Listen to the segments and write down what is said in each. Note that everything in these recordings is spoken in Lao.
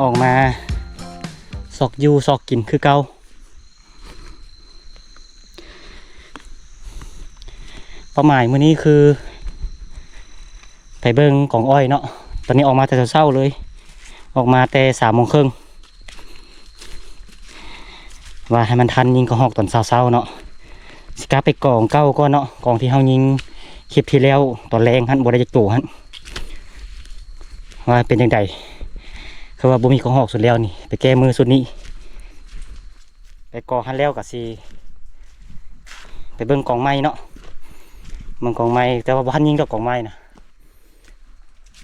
ອອກມາຊອກຢູ່ຊອກກິນຄືເກົ່າ. ເປົ້າໝາຍມື້ນີ້ຄືໄປເບິ່ງກອງອ້ອຍເນາະ. ຕອນນີ້ອອກມາແຕ່ເຊົ້າໆເລີຍ, ອອກມາແຕ່ສາມໂມງເຄິ່ງ ວ່າໃຫ້ມັນທັນຍິງກະຮອກຕອນເຊົ້າໆເນາະ. ຊິກັບໄປກອງເກົ່າກ່ອນເນາະ, ກອງທີ່ເຮົາຍິງຄລິບທີ່ແລ້ວຕອນແລງຫັ້ນ ບໍ່ໄດ້ຈັກໂຕຫັ້ນ ວ່າເປັນຈັ່ງໃດ. ຄືວ່າບໍ່ມີກະຮອກຊຸດແລ້ວນີ້, ໄປແກ້ມືຊຸດນີ້. ໄປກອງຫັ້ນແລ້ວກະຊິໄປເບິ່ງກອງໃໝ່ເນາະ, ເບິ່ງກອງໃໝ່, ແຕ່ວ່າບໍ່ທັນຍິງດອກກອງໃໝ່ນະ.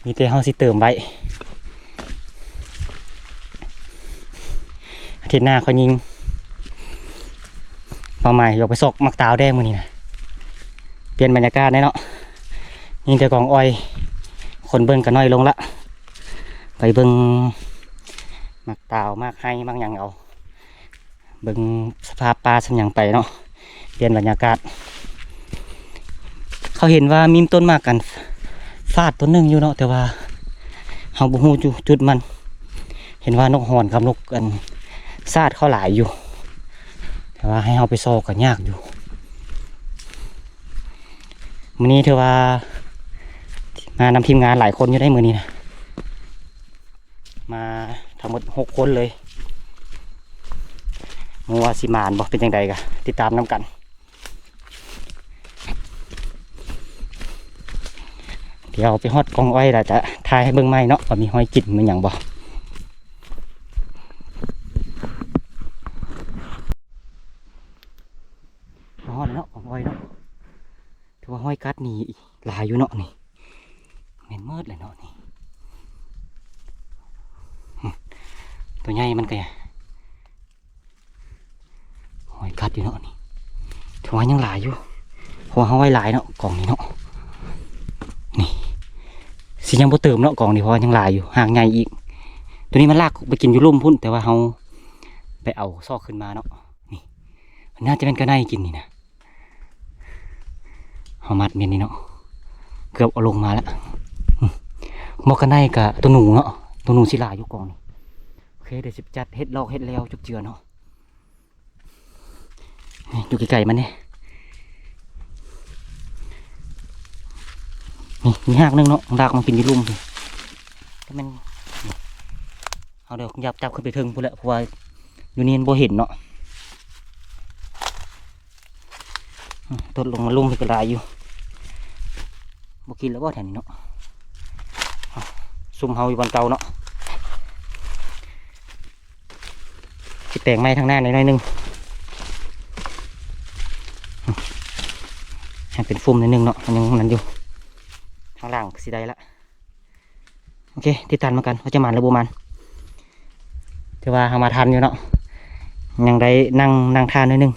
ມີແຕ່ເຮົາຊິເຕີມໄວ້ ອາທິດໜ້າຄ່ອຍຍິງ. ເປົ້າໝາຍຢາກໄປຊອກໝາກຕາວແດ່ມື້ນີ້ນະ, ປ່ຽນບັນຍາກາດແດ່ເນາະ. ຍິງແຕ່ກອງອ້ອຍ, ຄົນເບິ່ງກະໜ້ອຍລົງລະ. ໄປເບິ່ງໝາກຕາວ ໝາກໄຮ ໝາກຫຍັງເອົາ. ເບິ່ງສະພາບປ່າສ່ຳຫຍັງໄປເນາະ, ປ່ຽນບັນຍາກາດ. ເຂົາເຫັນວ່າມີຕົ້ນໝາກອັນຟາດຕົ້ນໜຶ່ງຢູ່ເນາະ, ແຕ່ວ່າເຮົາບໍ່ຮູ້ຈຸ ຈຸດມັນ. ເຫັນວ່ານົກຫອນກັບນົກອັນຊາດເຂົາຫຼາຍຢູ່, ແຕ່ວ່າໃຫ້ເຮົາໄປຊອກກໍຍາກຢູ່. ມື້ນີ້ຖືວ່າມານຳທີມງານຫຼາຍຄົນຢູ່ໃດ໋ ມື້ນີ້ນະ. ມາທັງໝົດຫົກຄົນເລີຍ. ບໍ່ວ່າຊິໝານບໍ່ ເປັນຈັ່ງໃດກະຕິດຕາມນຳກັນ. ດຽວໄປຮອດກອງອ້ອຍແລ້ວຈະຖ່າຍໃຫ້ເບິ່ງໃໝ່ເນາະ ວ່າມີຮອຍກິນມີຫຍັງບໍ່. ຮອດແລ້ວເນາະ ກອງອ້ອຍເນາະ. ຖືວ່າຮອຍກັດນີ້ຫຼາຍຢູ່ເນາະນີ້, ແມ່ນໝົດແຫຼະເນາະນີ້. ໂຕໃຫຍ່ມັນກະຮອຍກັດຢູ່ເນາະນີ້, ຖືວ່າຍັງຫຼາຍຢູ່ ເພາະວ່າເຮົາໄວ້ຫຼາຍເນາະ ກອງນີ້ເນາະ. ນີ້ຊິຍັງບໍ່ເຕີມເນາະ ກອງນີ້ ເພາະວ່າຍັງຫຼາຍຢູ່ ຮາກໃຫຍ່ອີກ. ໂຕນີ້ມັນລາກໄປກິນຢູ່ລຸ່ມພຸ້ນ ແຕ່ວ່າເຮົາໄປເອົາຊອກຂຶ້ນມາເນາະ. ນີ້ໜ້າຈະແມ່ນກະໄນກິນນີ້ນະ. ເຮົາມັດແມ່ນນີ້ເນາະ, ເກືອບເອົາລົງມາແລ້ວ. ອືມ ໝໍກກະໄນກະໂຕໜູເນາະ, ໂຕໜູຊິຫຼາຍຢູ່ກອງນີ້. ໂອເຄ ດຽວຊິໄປຈັດເຮັດລອກເຮັດແລ້ວຈຸກເຈື່ອເນາະ. ນີ້ ຢູ່ໄກໆມັນນີ້ ນີ້ມີຮາກໜຶ່ງເນາະ, ລາກມັນກິນຢູ່ລຸ່ມພຸ້ນ. ກໍແມ່ນ ເຮົາດຽວຢາບຈັບຂຶ້ນໄປເທິງພຸ້ນແຫຼະ ເພາະວ່າຢູ່ນີ້ມັນບໍ່ເຫັນເນາະ. ອືມ ຕົດລົງມາລຸ່ມນີ້ກໍຫຼາຍຢູ່, ບໍ່ກິນແລ້ວບໍ່ແຖວນີ້ເນາະ. ຊຸມເຮົາຢູ່ບ່ອນເກົ່າເນາະ, ຊິແປງໄມ້ທາງໜ້າໜ້ອຍໜຶ່ງ ໃຫ້ເປັນຟຸມໜ້ອຍໜຶ່ງເນາະ, ມັນຍັງນັ້ນຢູ່, ທາງຫຼັງກໍຊິໄດ້ລະ. ໂອເຄ ຕິດຕາມນຳກັນວ່າຈະໝານຫຼືບໍ່ໝານ. ຖືວ່າເຮົາມາທັນຢູ່ເນາະ, ຍັງໄດ້ນັ່ງ ນັ່ງທ່າໜ້ອຍໜຶ່ງ.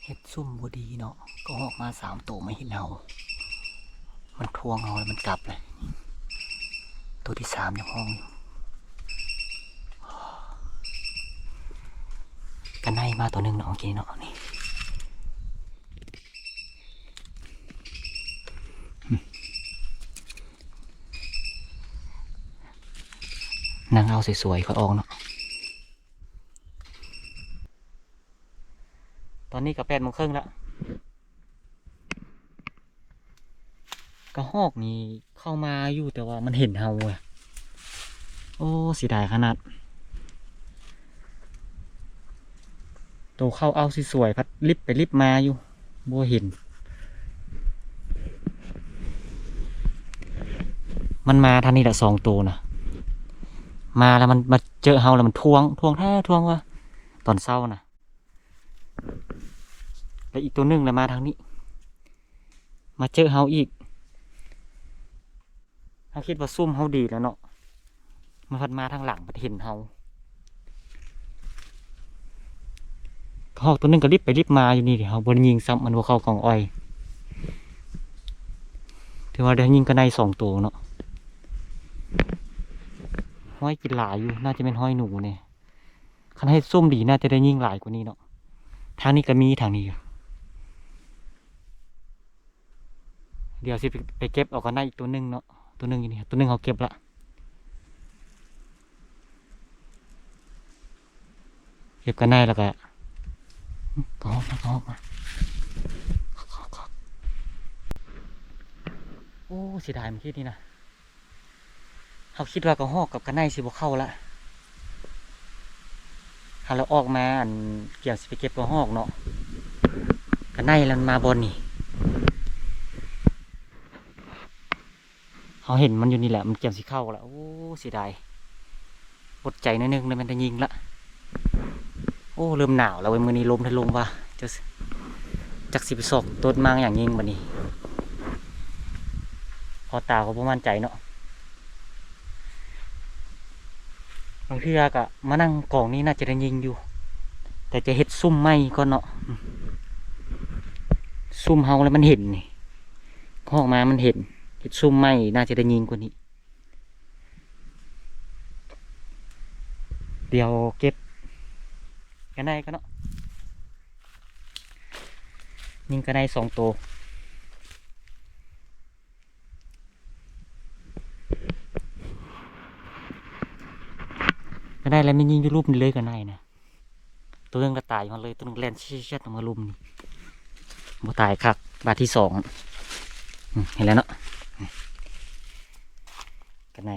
ເຮັດຊຸ່ມບໍ່ດີເນາະ, ກໍອອກມາສາມໂຕມາເຫັນເຮົາ, ມັນທວງເຮົາແລ້ວມັນກັບເລີຍ. ໂຕທີສາມຍັງຮ້ອງຢູ່, ກະໄນມາໂຕໜຶ່ງເນາະ ເມື່ອກີ້ເນາະ, ນີ້. ອືມ ໂຕ ນັ່ງເອົາສວຍໆ ຄ່ອຍອອກເນາະ. ຕອນນີ້ກໍແປດໂມງເຄິ່ງລະ. ກະຮອກນີ້ເຂົ້າມາຢູ່ ແຕ່ວ່າມັນເຫັນເຮົາເວີຍ. ໂອ້ ເສຍດາຍຂະໜາດ. ໂຕເຂົ້າເອົາສວຍໆ ພັດລິບໄປລິບມາຢູ່ ບໍ່ເຫັນ. ມັນມາທາງນີ້ລະ ສອງໂຕນະ. ມາແລ້ວມັນມາເຈີເຮົາ ແລ້ວມັນທວງ ທວງແທ້ທວງວ່າ ຕອນເຊົ້ານະ. ແລ້ວອີກໂຕໜຶ່ງລະມາທາງນີ້ ມາເຈີເຮົາອີກ. ເຮົາຄິດວ່າຊຸ່ມເຮົາດີແລ້ວເນາະ ມັນພັດມາທາງຫຼັງ ພັດເຫັນເຮົາ. ກະຮອກໂຕໜຶ່ງກະລິບໄປລິບມາຢູ່ນີ້ ເຮົາບໍ່ໄດ້ຍິງຊ້ຳ ມັນບໍ່ເຂົ້າກອງອ້ອຍ. ຖືວ່າໄດ້ຍິງກະໄນສອງໂຕເນາະ. ຮອຍກິນຫຼາຍຢູ່ ໜ້າຈະແມ່ນຮອຍໜູແນ່. ຄັນເຮັດຊຸ່ມດີໜ້າຈະໄດ້ຍິງຫຼາຍກວ່ານີ້ເນາະ. ທາງນີ້ກະມີ ທາງນີ້ຢູ່. ດຽວຊິໄປ ໄປເກັບເອົາກະໄນອີກໂຕໜຶ່ງເນາະ. ໂຕໜຶ່ງຢູ່ນີ້ ໂຕໜຶ່ງເຮົາເກັບລະ. ເກັບກະໄນແລ້ວກະ ກະຮອກມາ ກະຮອກມາ. ໂອ້ ເສຍດາຍ ມື້ກີ້ນີ້ນະ. ເຮົາຄິດວ່າກະຮອກກັບກະໄນຊິບໍ່ເຂົ້າລະ. ເຮົາລະອອກມາ ອັນ ກຽມຊິໄປເກັບກະຮອກເນາະ. ກະໄນລະມັນມາບ່ອນນີ້. ເຮົາເຫັນມັນຢູ່ນີ້ແຫຼະ ມັນກຽມຊິເຂົ້າລະ. ໂອ້ ເສຍດາຍ. ອົດໃຈໜ້ອຍໜຶ່ງ ແລ້ວແມ່ນໄດ້ຍິງລະ. ໂອ້ ເລີ່ມໜາວແລ້ວເວີຍ ມື້ນີ້ລົມຖະລົມວ່າ. ຈັກ ຈັກຊິໄປຊອກຕົ້ນໝາກຫຍັງຍິງບາດນີ້. ພໍຕາກໍບໍ່ໝັ້ນໃຈເນາະ. ບາງເທື່ອກໍມານັ່ງກອງນີ້ໜ້າຈະໄດ້ຍິງຢູ່ ແຕ່ຈະເຮັດຊຸ່ມໃໝ່ກ່ອນເນາະ. ຊຸ່ມເຮົາແລ້ວມັນເຫັນນີ້ ອອກມາມັນເຫັນ. ເຮັດຊຸ່ມໃໝ່ໜ້າຈະໄດ້ຍິງກວ່ານີ້. ດຽວເກັບກະໄນກ່ອນເນາະ. ຍິງກະໄນສອງໂຕ. ກະໄນແລ້ວມັນຍິງຢູ່ລຸ່ມນີ້ເລີຍ ກະໄນນະ. ໂຕໜຶ່ງລະຕາຍຢູ່ຫັ້ນເລີຍ ໂຕໜຶ່ງແລ່ນເຊດໆ ອອກມາລຸ່ມນີ້. ບໍ່ຕາຍຄັກ ບາດທີສອງ. ອືມ ເຫັນແລ້ວເນາະ ກະໄນ.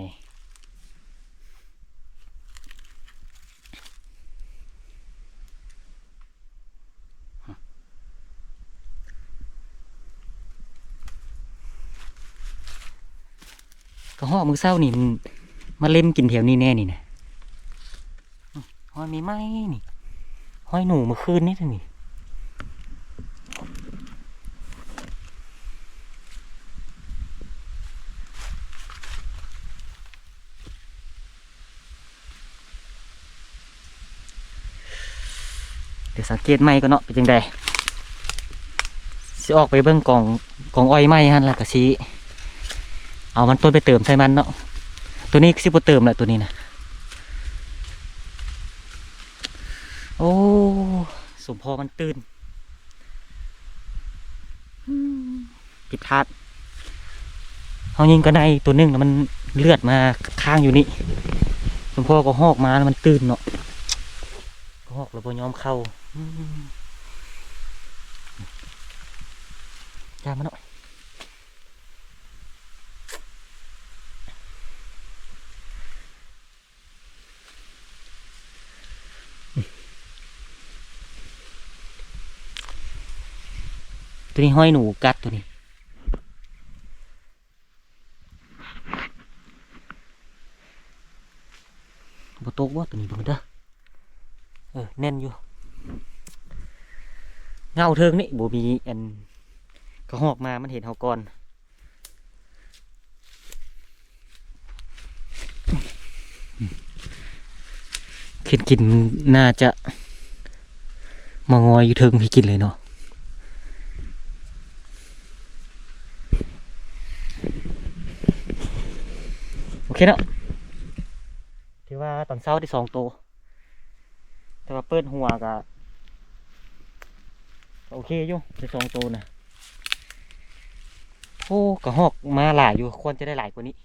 ກະຮອກມື້ເຊົ້ານີ້ ມັນມາເລັມກິນແຖວນີ້ແນ່ນີ້ນະ. ຮອຍໃໝ່ໆ ນີ້ ຮອຍໜູມື້ຄືນນີ້ນີ້. ດຽວສັງເກດໃໝ່ກ່ອນເນາະ ເປັນຈັ່ງໃດ. ຊິອອກໄປເບິ່ງກອງ ກອງອ້ອຍໃໝ່ຫັ້ນ ແລ້ວກະຊິເອົາມັນຕົ້ນໄປເຕີມໃສ່ມັນເນາະ. ໂຕນີ້ຊິບໍ່ເຕີມລະ ໂຕນີ້ນະ. ໂອ້ ສົມພໍມັນຕື່ນ. ອືມ ຜິດພາດ. ເຮົາຍິງກະໄນໂຕໜຶ່ງ ແລ້ວມັນເລືອດມາຄ້າງຢູ່ນີ້. ສົມພໍກະຮອກມາ ແລ້ວມັນຕື່ນເນາະ. ກະຮອກລະບໍ່ຍອມເຂົ້າ. ອືມ ຢ່າມາເນາະ. ໂຕນີ້ຮອຍໜູກັດ ໂຕນີ້. ບໍ່ຕົກບໍ່ ໂຕນີ້ ເບິ່ງເດີ. ເອີ ແໜ້ນຢູ່. ເຫງົ້າເທິງນີ້ ບໍ່ມີອັນ ກະຮອກມາ ມັນເຫັນເຮົາກ່ອນ. ເຫັນກິນ ໜ້າຈະມາງອຍຢູ່ເທິງພີ້ກິນເລີຍເນາະ. ໂອເຄເນາະ ຖືວ່າຕອນເຊົ້າໄດ້ສອງໂຕ. ແຕ່ວ່າເປີດຫົວກະໂອເຄຢູ່ ໄດ້ສອງໂຕນະ. ໂອ້ ກະຮອກມາຫຼາຍຢູ່ ຄວນຈະໄດ້ຫຼາຍກວ່ານີ້.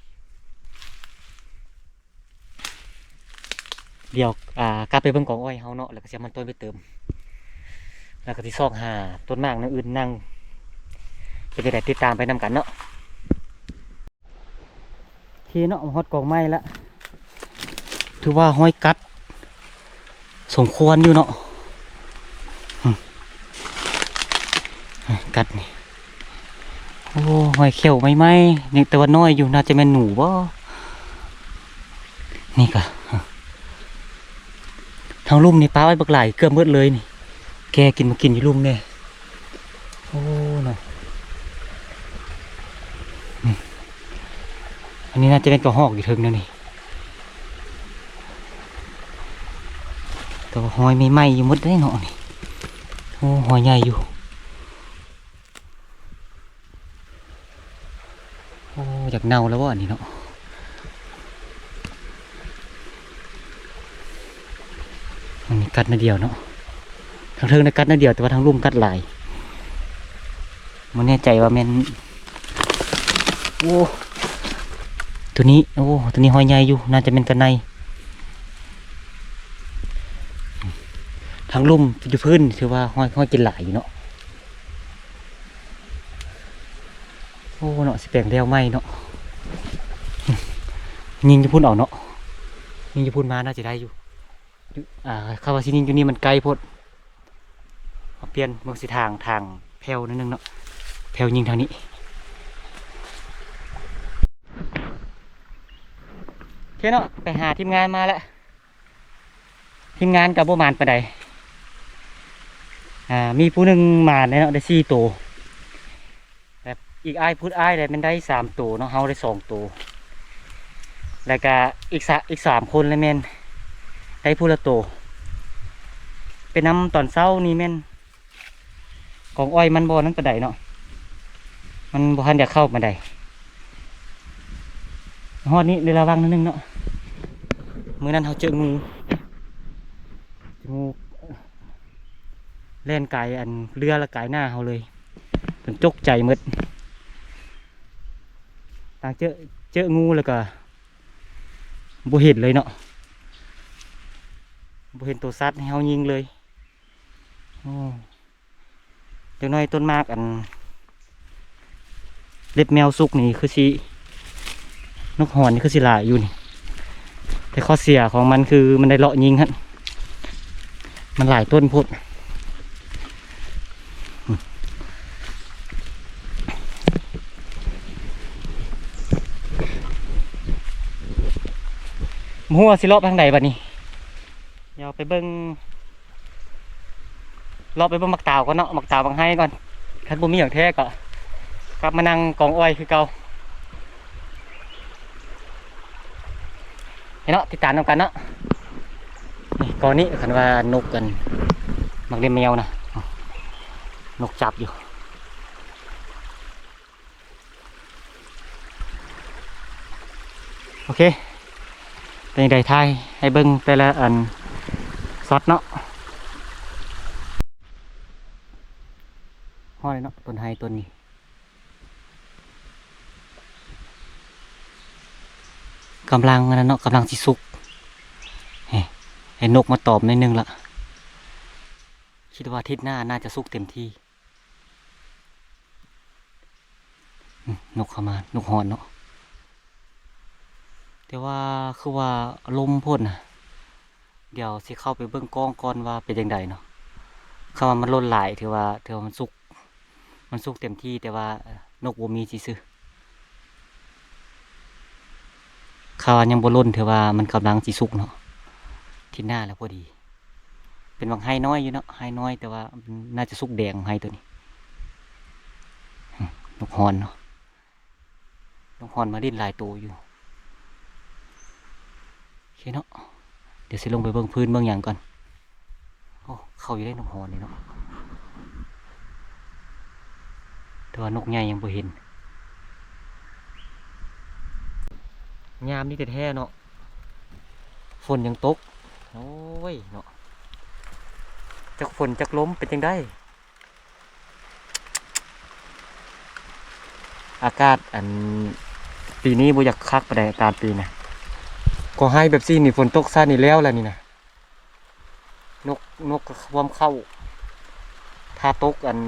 ດຽວ ອ່າ ກັບໄປເບິ່ງກອງອ້ອຍເຮົາເນາະ ແລ້ວກໍຊິເອົາມັນຕົ້ນໄປເຕີມ ແລ້ວກໍຊິຊອກຫາຕົ້ນໝາກແນວອື່ນນຳ ເປັນຈັ່ງໃດຕິດຕາມໄປນຳກັນເນາະ. ໂອເຄເນາະ ມາຮອດກອງໄມ້ລະ ຖືວ່າຮອຍກັດສົມຄວນຢູ່ເນາະ ກັດນີ້. ໂອ້ ຮອຍເຂ້ວໃໝ່ໆ ຍັງແຕ່ວ່ານ້ອຍຢູ່ ໜ້າຈະແມ່ນໜູບໍ? ນີ້ກະ ທາງລຸ່ມນີ້ປະໄວ້ບັກຫຼາຍ ເກືອບໝົດເລີຍນີ້ ແກ່ກິນມາກິນຢູ່ລຸ່ມແດ່. ໂອ້ເນາະ ອືມ ອັນນີ້ໜ້າຈະເປັນກະຮອກຢູ່ເທິງແນວນີ້ ແຕ່ວ່າຮອຍໃໝ່ໆຢູ່ໝົດເດ້ເນາະນີ້. ໂອ້ ຮອຍໃຫຍ່ຢູ່. ໂອ້ ຢາກເນົ່າແລ້ວບໍ່ອັນນີ້ເນາະ? ອັນນີ້ກັດໜ້ອຍດຽວເນາະ ທາງເທິງນະກັດໜ້ອຍດຽວ ແຕ່ວ່າທາງລຸ່ມກັດຫຼາຍ. ບໍ່ແນ່ໃຈວ່າແມ່ນ ໂອ້ ໂຕນີ້ ໂອ້ ໂຕນີ້ຮອຍໃຫຍ່ຢູ່ ໜ້າຈະແມ່ນຕາໃນ. ທາງລຸ່ມຢູ່ພື້ນຖືວ່າຮອຍ ຮອຍກິນຫຼາຍຢູ່ເນາະ. ໂອ້ເນາະ ຊິແປງແລ້ວໃໝ່ເນາະ. ຍິງຢູ່ພຸ້ນເອົາເນາະ ຍິງຢູ່ພຸ້ນມາໜ້າຊິໄດ້ຢູ່. ອ່າ ຄຳວ່າຊິຍິງຢູ່ນີ້ມັນໄກໂພດ ເຮົາປ່ຽນເບິ່ງຊິທາງ ທາງແຜ່ວໜ້ອຍໜຶ່ງເນາະ ແຜ່ວຍິງທາງນີ້. ໂອເຄເນາະ ໄປຫາທີມງານມາແລ້ວ. ທີມງານກໍບໍ່ໝານປານໃດ ອ່າ ມີຜູ້ໜຶ່ງໝານເນາະ ໄດ້ສີ່ໂຕ ແບບອີກອ້າຍ ຜູ້ອ້າຍໄດ້ແມ່ນໄດ້ສາມໂຕເນາະ ເຮົາໄດ້ສອງໂຕ ແລ້ວກະອີກສາ ອີກສາມຄົນລະແມ່ນໄດ້ຜູ້ລະໂຕ. ໄປນຳຕອນເຊົ້ານີ້ແມ່ນ ກອງອ້ອຍມັນບໍ່ນັ້ນປານໃດເນາະ ມັນບໍ່ທັນຢາກເຂົ້າປານໃດ. ຮອດນີ້ໄດ້ລະວັງໜ້ອຍໜຶ່ງເນາະ ມື້ນັ້ນເຮົາເຈີງູ ງູແລ່ນກາຍອັນເຮືອລະກາຍໜ້າເຮົາເລີຍ ເພິ່ນຕົກໃຈໝົດ ຕ່າງເຈີ ເຈີງູແລ້ວກະບໍ່ເຫັນເລີຍເນາະ ບໍ່ເຫັນໂຕສັດໃຫ້ເຮົາຍິງເລີຍ. ໂອ້ ຈັກໜ້ອຍຕົ້ນໝາກອັນເລັບແມວສຸກນີ້ຄືຊິ ນົກຮອນນີ້ຄືຊິຫຼາຍຢູ່ນີ້ ແຕ່ຂໍ້ເສຍຂອງມັນຄືມັນໄດ້ເລາະຍິງຫັ້ນ ມັນຫຼາຍຕົ້ນໂພດ. ບໍ່ຮູ້ວ່າຊິເລາະໄປທາງໃດບັດນີ້ ດຽວໄປເບິ່ງ ເລາະໄປເບິ່ງໝາກຕາວກ່ອນເນາະ ໝາກຕາວບັກໄຮກ່ອນ ຄັນບໍ່ມີຫຍັງແທ້ກໍກັບມານັ່ງກອງອ້ອຍຄືເກົ່າ. ໃຫ້ເນາະ ຕິດຕາມນຳກັນເນາະ. ນີ້ ກໍນີ້ ຄັນວ່ານົກອັນ ໝາກເລັບແມວນະ ນົກຈັບຢູ່. ໂອເຄ ເປັນຈັ່ງໃດ ຖ່າຍໃຫ້ເບິ່ງແຕ່ລະອັນຊັອດເນາະ. ຮອດແລ້ວເນາະ ຕົ້ນໄຮຕົ້ນນີ້ ກຳລັງອັນນັ້ນເນາະ ກຳລັງຊິສຸກ. ເອີ ໃຫ້ນົກມາຕອມໜ້ອຍໜຶ່ງລະ ຄິດວ່າທິດໜ້າໜ້າຈະສຸກເຕັມທີ່. ອືມ ນົກເຂົ້າມາ ນົກຮ້ອນເນາະ ແຕ່ວ່າຄືວ່າລົມໂພດນະ ດຽວຊິເຂົ້າໄປເບິ່ງກ້ອງກ່ອນວ່າເປັນຈັ່ງໃດເນາະ. ຄັນວ່າມັນຫຼົ່ນຫຼາຍ ຖືວ່າ ຖືວ່າມັນສຸກ ມັນສຸກເຕັມທີ່ ແຕ່ວ່ານົກບໍ່ມີຊື່ໆ. ຄາວວ່າຍັງບໍ່ຫຼົ່ນ ຖືວ່າມັນກຳລັງຊິສຸກເນາະ ທິດໜ້າແລ້ວພໍດີ. ເປັນໝາກໄຮນ້ອຍຢູ່ເນາະ ໄຮນ້ອຍ ແຕ່ວ່າໜ້າຈະສຸກແດງ ໄຮໂຕນີ້. ອືມ ນົກຮ້ອນເນາະ ນົກຮ້ອນມາຫຼິ້ນຫຼາຍໂຕຢູ່. ໂອເຄເນາະ ດຽວຊິລົງໄປເບິ່ງພື້ນເບິ່ງຫຍັງກ່ອນ. ໂອ້ ເຂົ້າຢູ່ເດ້ນົກຮ້ອນນີ້ເນາະ ແຕ່ວ່ານົກໃຫຍ່ຍັງບໍ່ເຫັນ. ຍາມນີ້ແທ້ໆເນາະ ຝົນຍັງຕົກ. ໂອ້ຍເນາະ ຈັກຝົນຈັກລົມເປັນຈັ່ງໃດ? ອາກາດ ອັນ ປີນີ້ບໍ່ຢາກຄັກປານໃດ ອາກາດປີນີ້. ກໍໄຮແບບຊີ້ນີ້ ຝົນຕົກຊ້ານີ້ແລ້ວລະນີ້ນະ. ນົກ ນົກກໍພວມເຂົ້າ ຖ້າຕົກອັນ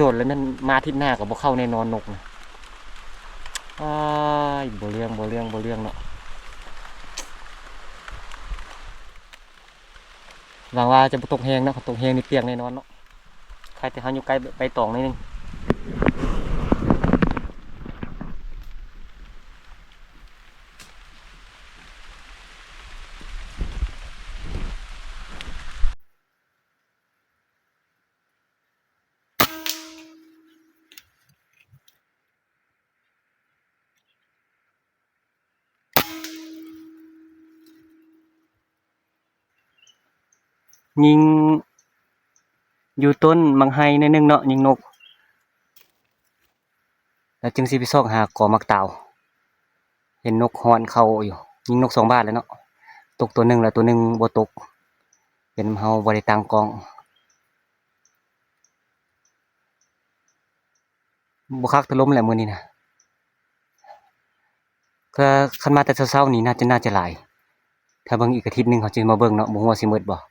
ດົນໆ ແລ້ວແມ່ນມາອາທິດໜ້າກໍບໍ່ເຂົ້າແນ່ນອນນົກນະ. ອ້າຍ ບໍ່ເລື່ອງ ບໍ່ເລື່ອງ ບໍ່ເລື່ອງເນາະ. ຫວັງວ່າຈະບໍ່ຕົກແຮງເນາະ, ຄັນຕົກແຮງນີ້ປຽກແນ່ນອນເນາະ. ໃຄແຕ່ເຮົາຢູ່ໃກ້ໃບຕອງໜ້ອຍໜຶ່ງ. ຍິງຢູ່ຕົ້ນໝາກໄຮໜ້ອຍໜຶ່ງເນາະ, ຍິງນົກ ແລ້ວຈຶ່ງຊິໄປຊອກຫາກໍໝາກຕາວ. ເຫັນນົກຮ້ອນເຂົ້າຢູ່, ຍິງນົກສອງບາດແລ້ວເນາະ, ຕົກຕົວໜຶ່ງແລ້ວ ຕົວໜຶ່ງບໍ່ຕົກ, ເປັນເຮົາບໍ່ໄດ້ຕັ້ງກ້ອງ. ບໍ່ຄັກແຕ່ລົມແຫຼະມື້ນີ້ນະ. ກໍຄັນມາແຕ່ເຊົ້າໆນີ້ໜ້າຈະ ໜ້າຈະຫຼາຍ. ຖ້າເບິ່ງອີກອາທິດໜຶ່ງເຮົາຈະມາເບິ່ງເນາະ, ບໍ່ຮູ້ວ່າຊິໝົດບໍ່.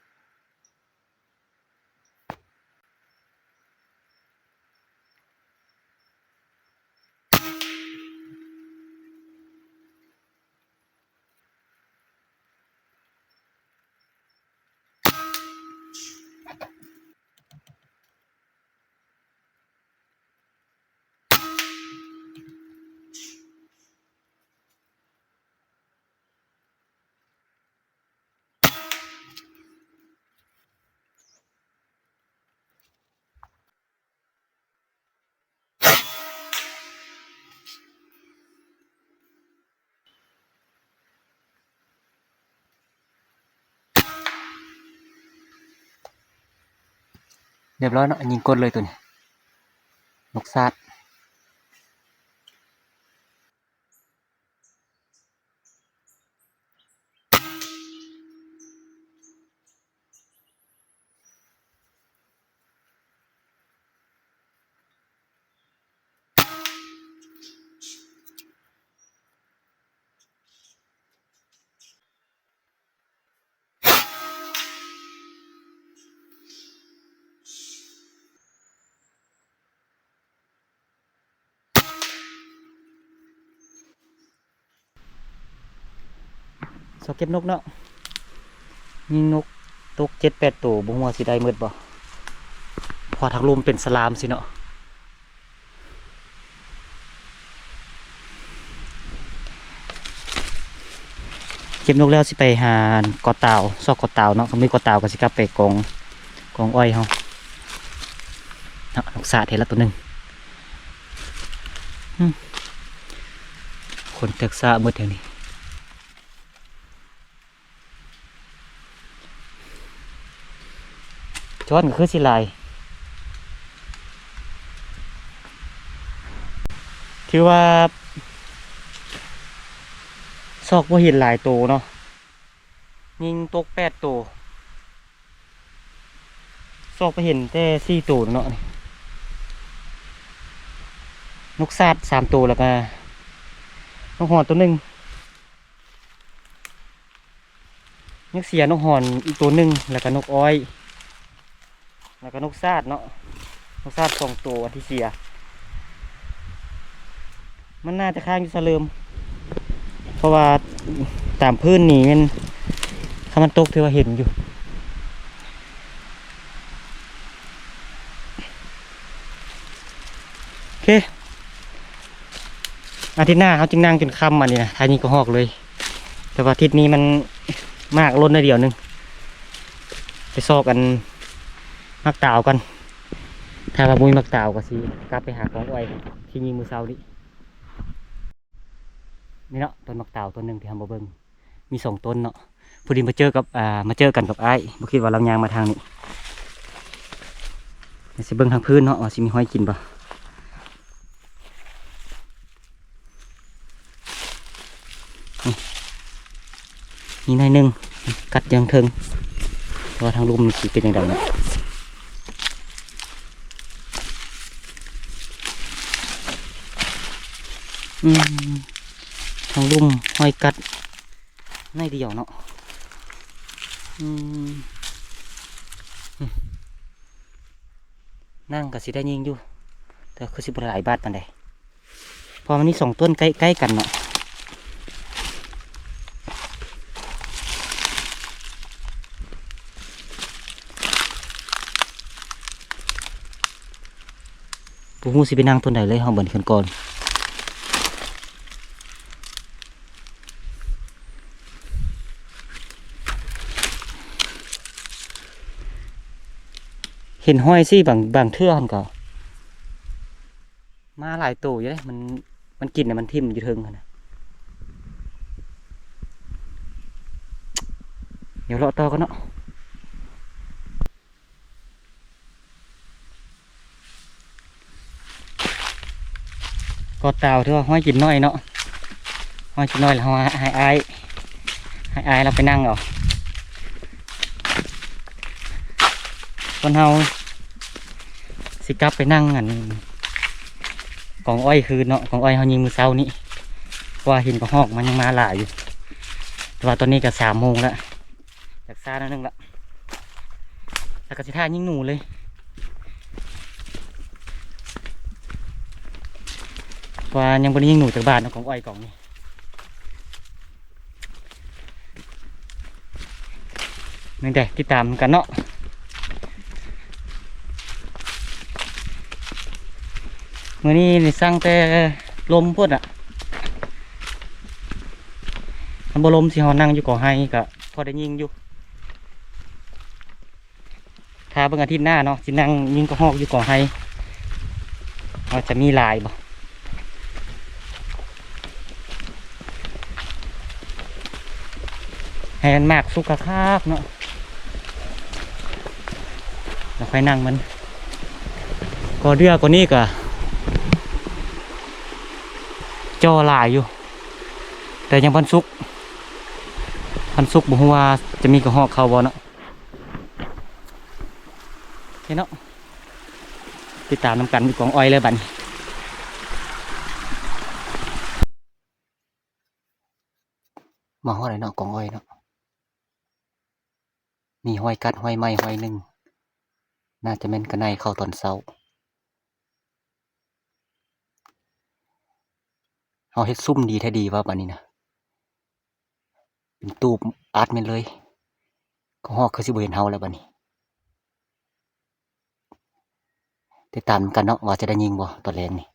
ຮຽບຮ້ອຍເນາະ, ຍິງກົດເລີຍໂຕນີ້, ນົກສາດ. ຊອກເກັບນົກເນາະ, ຍິງນົກຕົກເຈັດແປດໂຕ, ບໍ່ຮູ້ວ່າຊິໄດ້ໝົດບໍ່, ເພາະວ່າທາງລຸ່ມເປັນສະຫຼາມຊີ້ເນາະ. ເກັບນົກແລ້ວຊິໄປຫາເກາະຕາວ, ຊອກເກາະຕາວເນາະ, ຄັນມີເກາະຕາວກໍຊິກັບໄປກອງ ກອງອ້ອຍເຮົາເນາະ. ນົກສາດເຫັນລະໂຕໜຶ່ງ. ອືມ ຄົນແຕກຊະໝົດແຖວນີ້. ຈ້ອນກໍຄືຊິຫຼາຍ, ຖືວ່າຊອກບໍ່ເຫັນຫຼາຍໂຕເນາະ, ຍິງຕົກແປດໂຕ, ຊອກໄປເຫັນແຕ່ສີ່ໂຕເນາະ. ນີ້ ນົກສາດສາມໂຕ ແລ້ວກະນົກຮ້ອນໂຕໜຶ່ງ. ຍັງເສຍນົກຮ້ອນອີກໂຕໜຶ່ງ ແລ້ວກະນົກອ້ອຍ ແລ້ວກະນົກສາດເນາະ, ນົກສາດສອງໂຕອັນທີ່ເສຍ. ມັນໜ້າຈະຄ້າງຢູ່ສະເຫຼີມ ເພາະວ່າຕາມພື້ນນີ້ແມ່ນ ຄັນມັນຕົກຖືວ່າເຫັນຢູ່. ໂອເຄ ອາທິດໜ້າເຮົາຈຶ່ງນັ່ງຈົນຄ່ຳ ອັນນີ້ນະ ຖ້າຍິງກະຮອກເລີຍ. ແຕ່ວ່າທິດນີ້ມັນໝາກຫຼົ່ນໜ້ອຍດຽວໜຶ່ງ, ໄປຊອກອັນໝາກຕາວກ່ອນ. ຖ້າວ່າບໍ່ມີໝາກຕາວກໍຊິກັບໄປຫາຂອງອ້ອຍທີ່ຍິງມື້ເຊົ້ານີ້. ນີ້ເນາະ ຕົ້ນໝາກຕາວຕົ້ນໜຶ່ງທີ່ເຮົາມາເບິ່ງ ມີສອງຕົ້ນເນາະ. ພໍດີມາເຈີກັບ ອ່າ ມາເຈີກັນກັບອ້າຍ, ບໍ່ຄິດວ່າລາວຍ່າງມາທາງນີ້. ດຽວຊິເບິ່ງທາງພື້ນເນາະ ວ່າຊິມີຫອຍກິນບໍ່. ນີ້ ມີໜ້ອຍໜຶ່ງ ກັດຢູ່ທາງເທິງ, ແຕ່ວ່າທາງລຸ່ມມັນຊິເປັນຈັ່ງໃດເນາະ. ອືມ ທາງລຸ່ມຫອຍກັດໜ້ອຍດຽວເນາະ. ອືມ ນັ່ງກໍຊິໄດ້ຍິງຢູ່ ແຕ່ຄືຊິບໍ່ຫຼາຍບາດປານໃດ ເພາະມັນມີສອງຕົ້ນໃກ້ ໃກ້ກັນເນາະ. ບໍ່ຮູ້ຊິໄປນັ່ງຕົ້ນໃດເລີຍ ເຮົາເບິ່ງກັນກ່ອນ. ເຫັນຫ້ອຍຊີ້ ບາງ ບາງເທື່ອຫັ້ນກໍມາຫຼາຍໂຕຢູ່ເດ້ ມັນ ມັນກິນນະ ມັນຖິ້ມຢູ່ເທິງຫັ້ນນະ. ດຽວເລາະຕໍ່ກັນເນາະ. ກໍຕາວ ຖືວ່າຫ້ອຍກິນນ້ອຍເນາະ ຫ້ອຍກິນນ້ອຍ ແລ້ວເຮົາໃຫ້ອ້າຍ ໃຫ້ອ້າຍລາວໄປນັ່ງເອົາ. ສ່ວນເຮົາຊິກັບໄປນັ່ງອັນກອງອ້ອຍຄືນເນາະ ກອງອ້ອຍເຮົາຍິງມື້ເຊົ້ານີ້ ເພາະວ່າເຫັນກະຮອກມັນຍັງມາຫຼາຍຢູ່ ແຕ່ວ່າຕອນນີ້ກໍສາມໂມງແລ້ວ. ຈັກຊ້າໜ້ອຍໜຶ່ງລະ ແລ້ວກໍຊິຖ້າຍິງໜູເລີຍ ວ່າຍັງບໍ່ໄດ້ຍິງໜູຈັກບາດເນາະ ກອງອ້ອຍກອງນີ້. ນີ້ເດ້ ຕິດຕາມກັນເນາະ ມື້ນີ້ນີ້ສັ່ງແຕ່ລົມພຸ້ນນະ ຄັນບໍ່ລົມຊິເຮົານັ່ງຢູ່ກອໄຮກໍພໍໄດ້ຍິງຢູ່. ຖ້າເບິ່ງອາທິດໜ້າເນາະ ຊິນັ່ງຍິງກະຮອກຢູ່ກອໄຮ ວ່າຈະມີຫຼາຍບໍ່ ໃຫ້ມັນໝາກສຸກຄັກໆເນາະ ແລ້ວຄ່ອຍນັ່ງມັນ. ກໍເດືອກວ່ານີ້ກໍຈ່ອຫຼາຍຢູ່ ແຕ່ຍັງບໍ່ທັນສຸກ ບໍ່ທັນສຸກ ບໍ່ຮູ້ວ່າຈະມີກະຮອກເຂົ້າບໍ່ເນາະ. ໂອເຄເນາະ ຕິດຕາມນຳກັນຢູ່ກອງອ້ອຍເລີຍບັດນີ້. ມາຮອດແລ້ວເນາະ ກອງອ້ອຍເນາະ ມີຮອຍກັດ ຮອຍໄມ້ ຮອຍໜຶ່ງ ໜ້າຈະແມ່ນກະໄນເຂົ້າຕອນເຊົ້າ. ເຮົາເຮັດຊຸ່ມດີແທ້ດີວ່າບາດນີ້ນະ ເປັນຕູບອັດແມ່ນເລີຍ ກະຮອກຄືຊິບໍ່ເຫັນເຮົາແລ້ວບາດນີ້. ຕິດຕາມນຳກັນເນາະ ວ່າຈະໄດ້ຍິງບໍ່ຕອນແລງນີ້.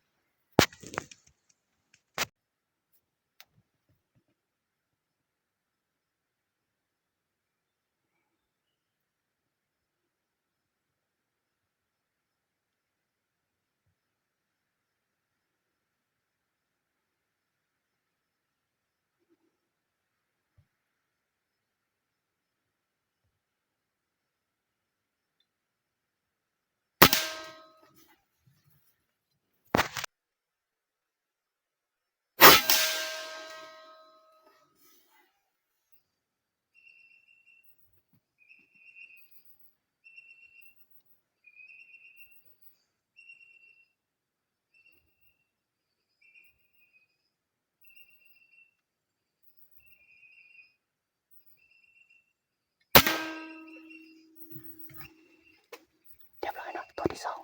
ຮຽບຮ້ອຍເນາະ ຕົວທີສອງ.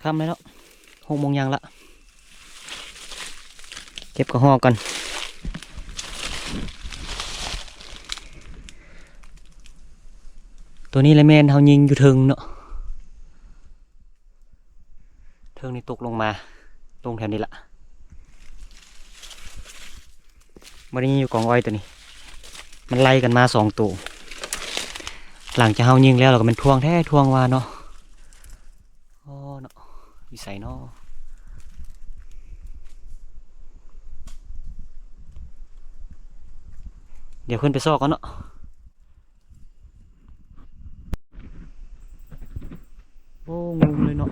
ຄ່ຳແລ້ວເນາະ ຫົກໂມງຢ່າງລະ ເກັບກະຮອກກ່ອນ. ຕົວນີ້ລະແມ່ນເຮົາຍິງຢູ່ເທິງເນາະ ເທິງນີ້ຕົກລົງມາ ລົງແຖວນີ້ລະ. ບໍ່ໄດ້ຍິງຢູ່ກອງອ້ອຍຕົວນີ້ ມັນໄລ່ກັນມາສອງໂຕ. ຫຼັງຈາກເຮົາຍິງແລ້ວ ລາວກໍແມ່ນທ່ວງແທ້ທ່ວງວ່າເນາະ. ໂອ້ເນາະ ຢູ່ໃສເນາະ? ດຽວຂຶ້ນໄປຊອກກ່ອນເນາະ. ໂອ້ ງຸ່ມເລີຍເນາະ.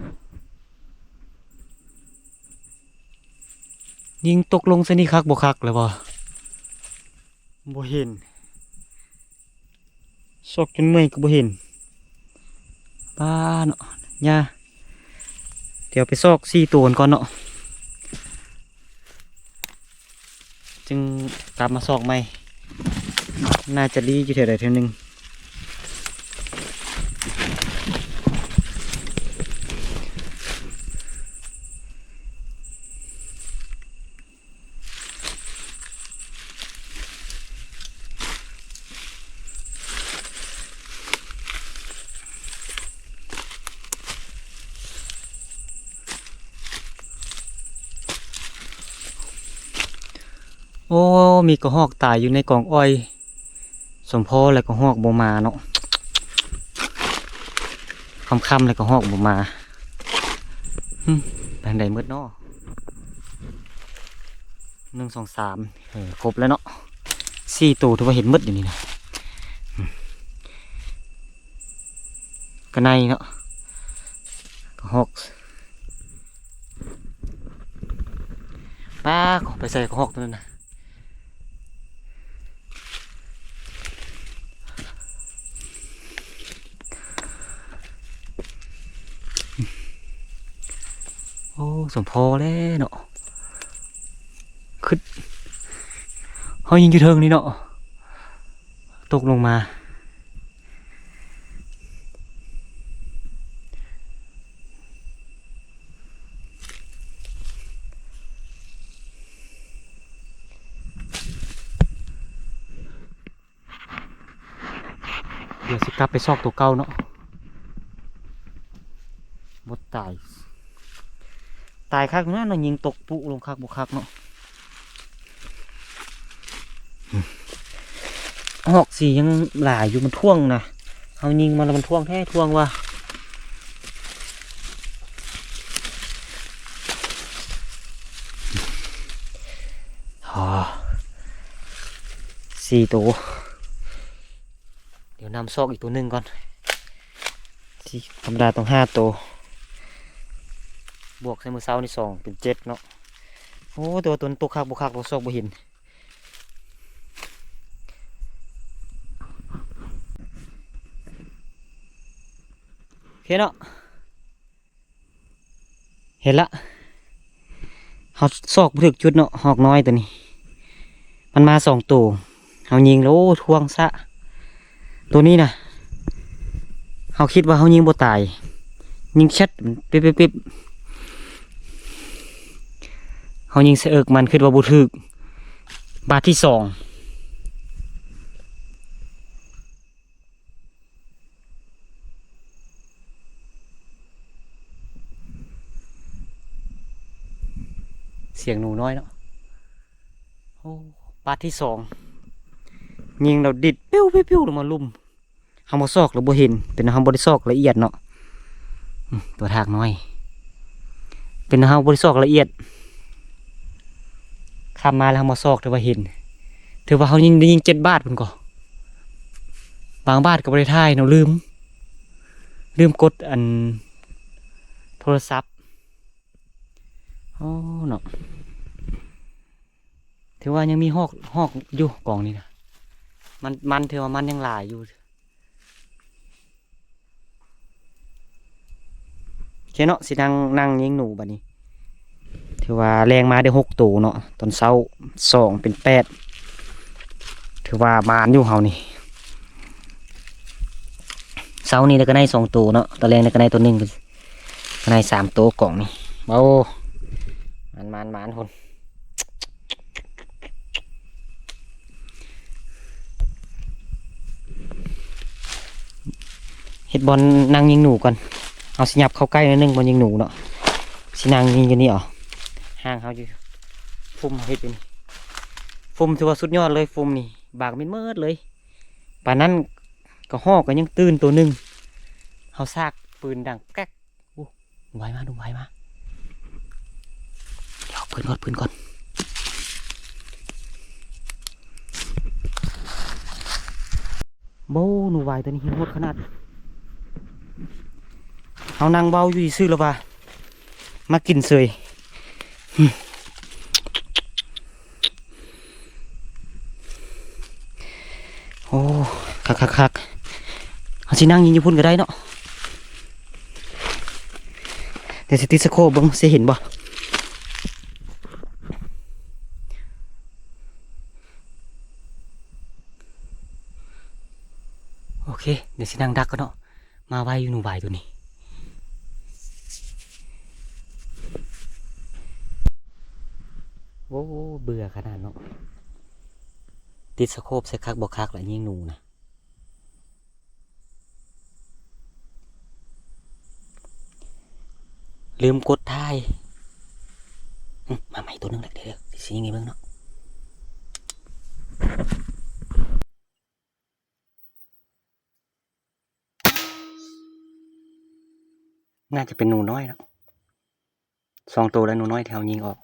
ຍິງຕົກລົງໃສ່ນີ້ຄັກບໍ່ຄັກແລ້ວບໍ່? ບໍ່ເຫັນ. ຊອກຈົນເມື່ອຍກໍບໍ່ເຫັນ. ປ້າເນາະ ຫຍ້າ. ດຽວໄປຊອກສີ່ໂຕກ່ອນເນາະ. ຈຶ່ງກັບມາຊອກໃໝ່. ໜ້າຈະລີ້ຢູ່ແຖວໃດແຖວໜຶ່ງ. ໂອ້ ມີກະຮອກຕາຍຢູ່ໃນກອງອ້ອຍ ສົມພໍແລ້ວກະຮອກບໍ່ມາເນາະ. ຄ່ຳໆແລ້ວກະຮອກບໍ່ມາ. ຫຶ ໄປທາງໃດໝົດເນາະ? ໜຶ່ງ ສອງ ສາມ ເອີ ຄົບແລ້ວເນາະ. ສີ່ໂຕຖືວ່າເຫັນໝົດຢູ່ນີ້ນະ. ກະໄນເນາະ ກະຮອກ. ປ້າ ໄປໃສ່ກະຮອກຕົວນັ້ນນະ. ໂອ້ ສົມພໍແລ້ວເນາະ. ຄຶດ ເຮົາຍິງຢູ່ເທິງນີ້ເນາະ ຕົກລົງມາ. ດຽວຊິກັບໄປຊອກໂຕເກົ່າເນາະ. ບໍ່ຕາຍ. ຕາຍຄັກຢູ່ນະ ເນາະ ຍິງຕົກປຸລົງຄັກບໍ່ຄັກເນາະ. ຮອກສີ່ຍັງຫຼາຍຢູ່ ມັນທ່ວງນະ. ເຮົາຍິງມາແລ້ວມັນທ່ວງແທ້ທ່ວງວ່າ. ອໍ ສີ່ໂຕ. ດຽວນຳຊອກອີກໂຕໜຶ່ງກ່ອນ. ທີ່ທຳມະດາຕ້ອງຫ້າໂຕ ບວກໃສ່ມື້ເຊົ້ານີ້ສອງເປັນເຈັດເນາະ. ໂອ້ ແຕ່ວ່າຕົວນັ້ນຕົກຄັກບໍ່ຄັກ ບໍ່ຊອກບໍ່ເຫັນ. ໂອເຄເນາະ. ເຫັນລະ ເຮົາຊອກບໍ່ຖືກຈຸດເນາະ. ຮອກນ້ອຍຕົວນີ້ ມັນມາສອງໂຕ ເຮົາຍິງແລ້ວ ໂອ້ ທ່ວງຊະ. ໂຕນີ້ນະ ເຮົາຄິດວ່າເຮົາຍິງບໍ່ຕາຍ ຍິງແຊັດ ປິບໆ. ເຮົາຍິງສະເອິກມັນ ຄິດວ່າບໍ່ຖືກ. ບາດທີສອງ. ສຽງໜູນ້ອຍເນາະ. ໂອ້ ບາດທີສອງ ຍິງແລ້ວດິດປິວໆລົງມາລຸ່ມ. ເຮົາບໍ່ຊອກແລ້ວບໍ່ເຫັນ ເປັນເຮົາບໍ່ໄດ້ຊອກລະອຽດເນາະ. ອືມ ຕົວທາກນ້ອຍ ເປັນເຮົາບໍ່ໄດ້ຊອກລະອຽດ. ຂ້າມມາແລ້ວເຮົາມາຊອກ ຖືວ່າເຫັນ ຖືວ່າເຮົາຍິງ ໄດ້ຍິງເຈັດບາດພຸ້ນກໍ ບາງບາດກໍບໍ່ໄດ້ຖ່າຍເນາະ ລືມ ລືມກົດອັນໂທລະສັບ. ໂອ້ເນາະ ຖືວ່າຍັງມີຮອກ ຮອກຢູ່ກອງນີ້ນະ. ມັນ ມັນ ຖືວ່າມັນຍັງຫຼາຍຢູ່. ໂອເຄເນາະ ຊິນັ່ງ ນັ່ງຍິງໜູບາດນີ້. ຖືວ່າແລ່ງມາໄດ້ຫົກໂຕເນາະ ຕອນເຊົ້າສອງເປັນແປດ ຖືວ່າໝານຢູ່ເຮົານີ້. ເຊົ້ານີ້ໄດ້ກະໄນສອງໂຕເນາະ ຕອນແລງໄດ້ກະໄນໂຕໜຶ່ງ ກະໄນສາມໂຕກອງນີ້. ໂອ້ ໝານໆໆພຸ້ນ. ເຮັດບ່ອນນັ່ງຍິງໜູກ່ອນ. ເຮົາຊິຫຍັບເຂົ້າໃກ້ໜ້ອຍໜຶ່ງບ່ອນຍິງໜູເນາະ. ຊິນັ່ງຍິງຢູ່ນີ້ເອົາ. ຮ່າງເຮົາຢູ່ ຟຸ່ມເຮັດຢູ່ນີ້. ຟຸ່ມຖືວ່າສຸດຍອດເລີຍ ຟຸ່ມນີ້ບາງມິດໝົດເລີຍ. ປານນັ້ນ ກະຮອກກະຍັງຕື່ນໂຕໜຶ່ງ. ເຮົາຊາກປືນດັງແກ໊ກ. ໂອ້ ໜູວາຍມາ ໜູວາຍມາ. ດຽວເພິ່ນກ່ອນ ເພິ່ນກ່ອນ. ໂອ້ ໜູວາຍໂຕນີ້ຫິວໂຫດຂະໜາດ. ເຮົານັ່ງເວົ້າຢູ່ຊື່ໆ ລະວ່າ ມາກິນເສີຍ. ໂອ້ ຄັກໆໆ. ເຮົາຊິນັ່ງຍິງຢູ່ພຸ້ນກະໄດ້ເນາະ. ດຽວຊິຕິດສະໂຄບເບິ່ງ ຊິເຫັນບໍ່. ໂອເຄ ດຽວຊິນັ່ງດັກກ່ອນເນາະ. ມາໄວຢູ່ ໜູວາຍໂຕນີ້. ໂອ້ ເບື່ອຂະໜາດເນາະ. ຕິດສະໂຄບໃສ່ຄັກບໍ່ຄັກລະ ຍິງໜູນະ. ລືມກົດຖ່າຍ. ອື ມາໃໝ່ໂຕໜຶ່ງແຫຼະ. ດຽວໆ ຊິຍິງໃຫ້ເບິ່ງເນາະ. ໜ້າຈະເປັນໜູນ້ອຍເນາະ. ສອງໂຕແລ້ວ ໜູນ້ອຍທີ່ເຮົາຍິງອອກ.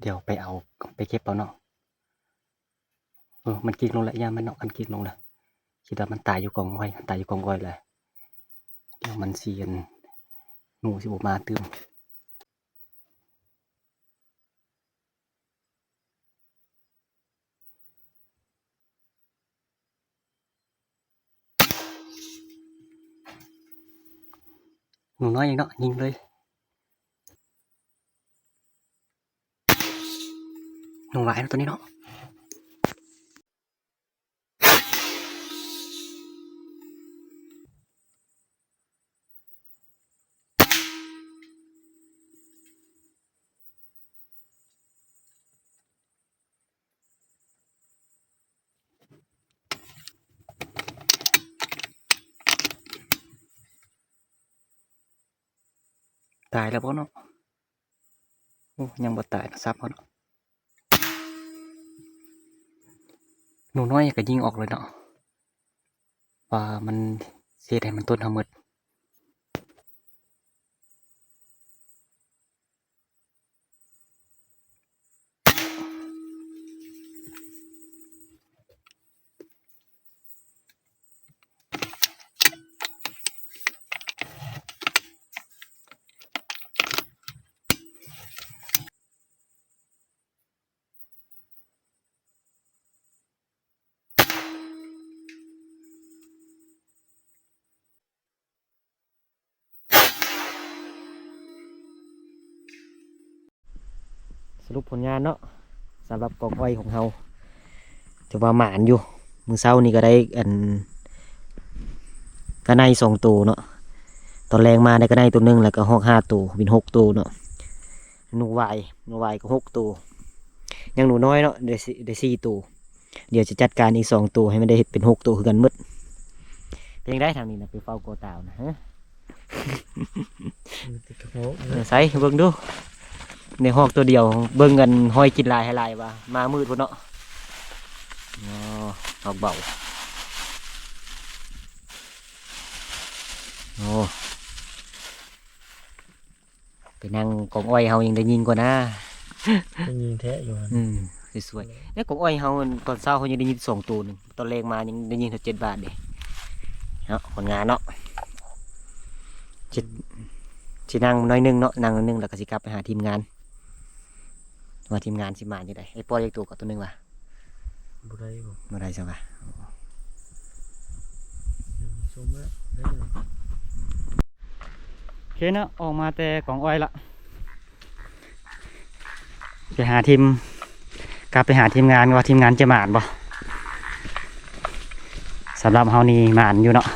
ດຽວໄປເອົາ ໄປເກັບເອົາເນາະ. ເອີ ມັນກິກລົງແລ້ວ ຢ່າມັນເນາະ. ຄັນກິກລົງແລ້ວ ຄິດວ່າມັນຕາຍຢູ່ກອງອ້ອຍ. ຄັນຕາຍຢູ່ກອງອ້ອຍແລ້ວ ດຽວມັນຊິ ອັນ ໜູຊິບໍ່ມາຕື່ມ. ໜູນ້ອຍອີກເນາະ ຍິງເລີຍ. ໜູຫຼາຍເນາະໂຕນີ້ເນາະ. ຕາຍແລ້ວບໍ່ເນາະ? ໂອ້ ຍັງບໍ່ຕາຍນະ ສັບເອົາເນາະ. ໜູນ້ອຍກະຍິງອອກເລີຍເນາະ ວ່າມັນຊິເຮັດໃຫ້ມັນຕົນເຮົາໝົດ. ສະຫຼຸບຜົນງານເນາະ ສຳລັບກອງອ້ອຍຂອງເຮົາ ຖືວ່າໝານຢູ່. ມື້ເຊົ້ານີ້ກະໄດ້ ອັນ ກະໄນສອງໂຕເນາະ, ຕອນແລງມາໄດ້ກະໄນໂຕໜຶ່ງ ແລ້ວກະຮອກຫ້າໂຕ ເປັນຫົກໂຕເນາະ. ໜູຫວາຍ ໜູຫວາຍກະຫົກໂຕ, ຍັງໜູນ້ອຍເນາະ ໄດ້ສີ່ ໄດ້ສີ່ໂຕ. ດຽວຈະຈັດການອີກສອງໂຕ ໃຫ້ມັນໄດ້ເຮັດເປັນຫົກໂຕຄືກັນໝົດ. ເປັນຈັ່ງໃດທາງນີ້ນະ ໄປເຝົ້າກໍຕາວນະ ຮະ? ເອີ ໃສ່ເບິ່ງດູ ໄດ້ຮອກໂຕດຽວ. ເບິ່ງກັນ ຮອຍກິນຫຼາຍໃຫ້ຫຼາຍວ່າ ມາມືດພຸ້ນເນາະ. ອໍ ຮອກເບົາ. ໂອ້ ໄປນັ່ງກອງອ້ອຍເຮົາຍັງໄດ້ຍິງກວ່ານະ. ໄດ້ຍິງແທ້ຢູ່ຫັ້ນ. ອືມ ສວຍໆ. ໃນກອງອ້ອຍເຮົາ ຕອນເຊົ້າເຮົາຍັງໄດ້ຍິງສອງໂຕໜຶ່ງ, ຕອນແລງມາຍັງໄດ້ຍິງເທົ່າເຈັດບາດເດ້ເນາະ. ຜົນງານເນາະ ຊິ ຊິນັ່ງໜ້ອຍໜຶ່ງເນາະ, ນັ່ງໜ້ອຍໜຶ່ງແລ້ວກະຊິກັບໄປຫາທີມງານ ວ່າທີມງານຊິມາຈັ່ງໃດ. ໄອ້ປ້ອຍຈັກໂຕກໍໂຕໜຶ່ງວ່າ ບໍ່ໄດ້ບໍ່ ບໍ່ໄດ້ຊັ້ນວ່າ. ໂອເຄເນາະ ອອກມາແຕ່ກອງອ້ອຍລະ ໄປຫາທີມ ກັບໄປຫາທີມງານ ວ່າທີມງານຈະໝານບໍ່. ສຳລັບເຮົານີ້ໝານຢູ່ເນາະ.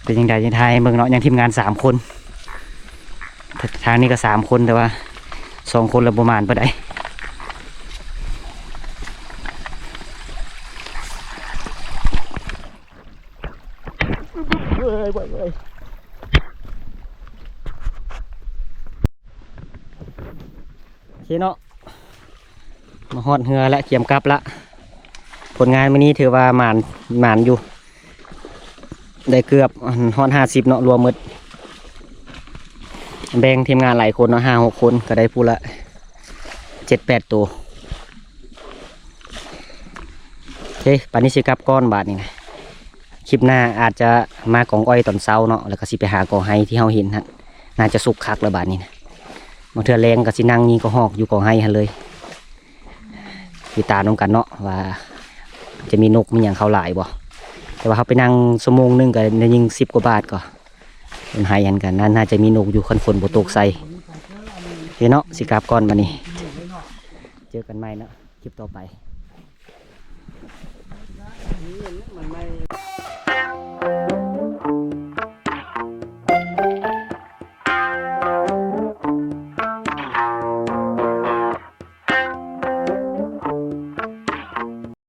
ເປັນຈັ່ງໃດ ຈະຖ່າຍໃຫ້ເບິ່ງເນາະ. ຍັງທີມງານສາມຄົນ ທາງນີ້ກະສາມຄົນ ແຕ່ວ່າສອງຄົນລະບໍ່ໝານປານໃດ. ໂອເຄເນາະ ມາຮອດເຮືອແລ້ວ ກຽມກັບລະ. ຜົນງານມື້ນີ້ຖືວ່າໝານ ໝານຢູ່ ໄດ້ເກືອບຮອດຫ້າສິບເນາະ ລວມໝົດ ແບ່ງທີມງານຫຼາຍຄົນເນາະ ຫ້າຫົກຄົນ ກໍໄດ້ຜູ້ລະເຈັດແປດໂຕ. ໂອເຄ ບາດນີ້ຊິກັບກ່ອນບາດນີ້ນະ. ຄລິບໜ້າອາດຈະມາກອງອ້ອຍຕອນເຊົ້າເນາະ ແລ້ວກໍຊິໄປຫາກອງໄຮທີ່ເຮົາເຫັນຫັ້ນ ໜ້າຈະສຸກຄັກແລ້ວບາດນີ້ນະ. ບາງເທື່ອແລງກໍຊິນັ່ງຍິງກະຮອກຢູ່ກອງໄຮຫັ້ນເລີຍ. ຕິດຕາມນຳກັນເນາະວ່າຈະມີນົກມີຫຍັງເຂົ້າຫຼາຍບໍ່. ແຕ່ວ່າເຮົາໄປນັ່ງຊົ່ວໂມງໜຶ່ງກໍໄດ້ຍິງສິບກວ່າບາດກໍ ເປັນໄຮຫັ້ນກໍໜ້າ ໜ້າຈະມີນົກຢູ່ ຄັນຝົນບໍ່ຕົກໃສ່. ໂອເຄເນາະ ຊິກັບກ່ອນບາດນີ້ ເຈີກັນໃໝ່ເນາະ ຄລິບຕໍ່ໄປ.